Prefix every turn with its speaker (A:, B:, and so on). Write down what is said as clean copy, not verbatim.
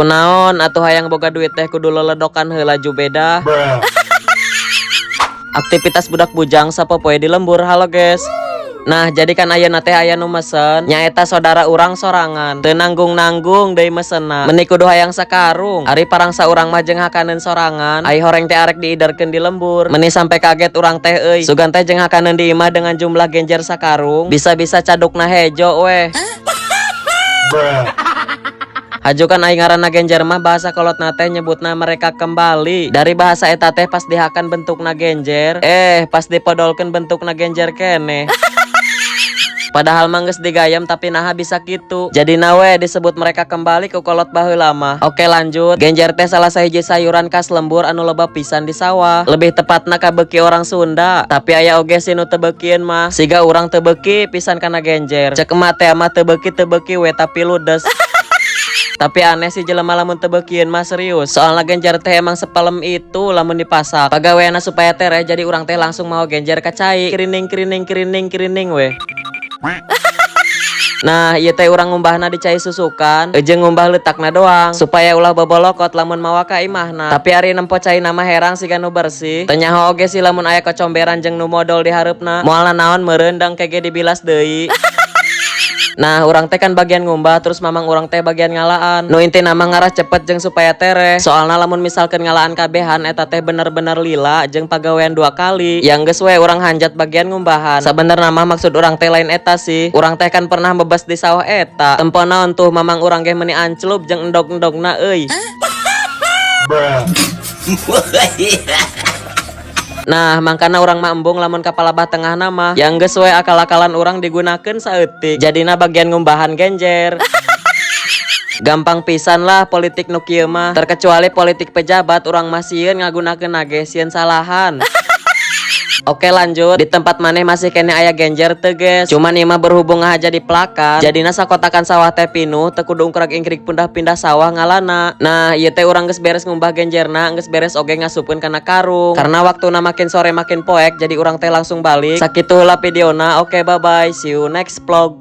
A: Kunaon atuh hayang boga duit teh kudu leledokan heula Jubeda? Aktivitas budak bujang sapopoe di lembur. Halo, guys. Nah, jadi kan ayeuna teh aya nu mesen, nyaeta saudara urang sorangan. Teu nanggung-nanggung deui mesenna. Meni kudu hayang sakarung. Ari parangsa urang mah jeung hakaneun sorangan, ai horeng teh arek diiderkeun di lembur. Meni sampai kaget urang teh euy. Sugan teh jeung hakaneun di imah dengan jumlah genjer sakarung, bisa-bisa cadukna hejo weh. Haju kan aing ngaranna genjer mah bahasa kolotna teh nyebutna mereka kembali. Dari bahasa eta teh pas dihakan bentukna genjer, eh, pas dipodolkeun bentukna genjer keneh. Padahal mah geus digayam, tapi naha bisa gitu. Jadi nawe disebut mereka kembali ku kolot baheula mah. Oke, lanjut. Genjer teh salah sahiji sayuran khas lembur anu loba pisan di sawah. Lebih tepatna kabeuki orang Sunda. Tapi aya oge sih nu teu beukieun mah. Siga urang teu beuki pisan kana genjer. Cek emak teh mah teu beuki we tapi ludes. Tapi aneh sih jelema lamun teu beukieun mah, serius. Soalnya genjer teh emang sepelem itu lamun dipasak. Pagaweana supaya tereh, jadi urang teh langsung mawa genjer ka cai. Kerining kerining kerining kerining weh. Nah, ieu teh urang ngumbahna di cai susukan, jeung ngumbah leutakna doang supaya ulah bobolokot lamun mawa ka imahna. Tapi ari nempo cai mah herang siga nu bersih. Teu nyaho oge sih lamun aya kocomberan jeung nu modol di hareupna. Moal naon meureun, dang kege dibilas deui. Nah, urang teh kan bagian ngumbah, terus mamang urang teh bagian ngalaan. Nu intina mah ngarah cepet jeung supaya tereh. Soalna lamun misalkan ngalaan kabehan, eta teh bener-bener lila jeung pagawean dua kali. Yang geus we urang hanjat bagian ngumbahan. Sabenerna mah maksud urang teh lain eta sih. Urang teh kan pernah bebas di sawah eta. Tempo naon tuh mamang urang ge meni anclup jeung endog-endogna euy. Nah, mangkana urang mah embung lamun ka palabah tengah mah. Yang geus we akal-akalan urang digunakeun saeutik. Jadina bagian ngumbahan genjer. Gampang pisan lah politik nu kieu mah. Terkecuali politik pejabat, urang mah sieun ngagunakeun ge, sieun salahan. Oke, lanjut. Di tempat maneh masih keneh aya genjer teu, guys? Cuman ieu mah berhubung aja dipelakan, jadina sakotakan sawah teh pinuh, teu kudu ungkrak ingkrik pindah-pindah sawah ngalana. Nah, ieu teh urang geus beres ngumbah genjerna, geus beres oge ngasupkeun kana karung. Karena waktuna makin sore makin poek, jadi urang teh langsung balik. Sakitu heula videona. Oke, bye bye, see you next vlog.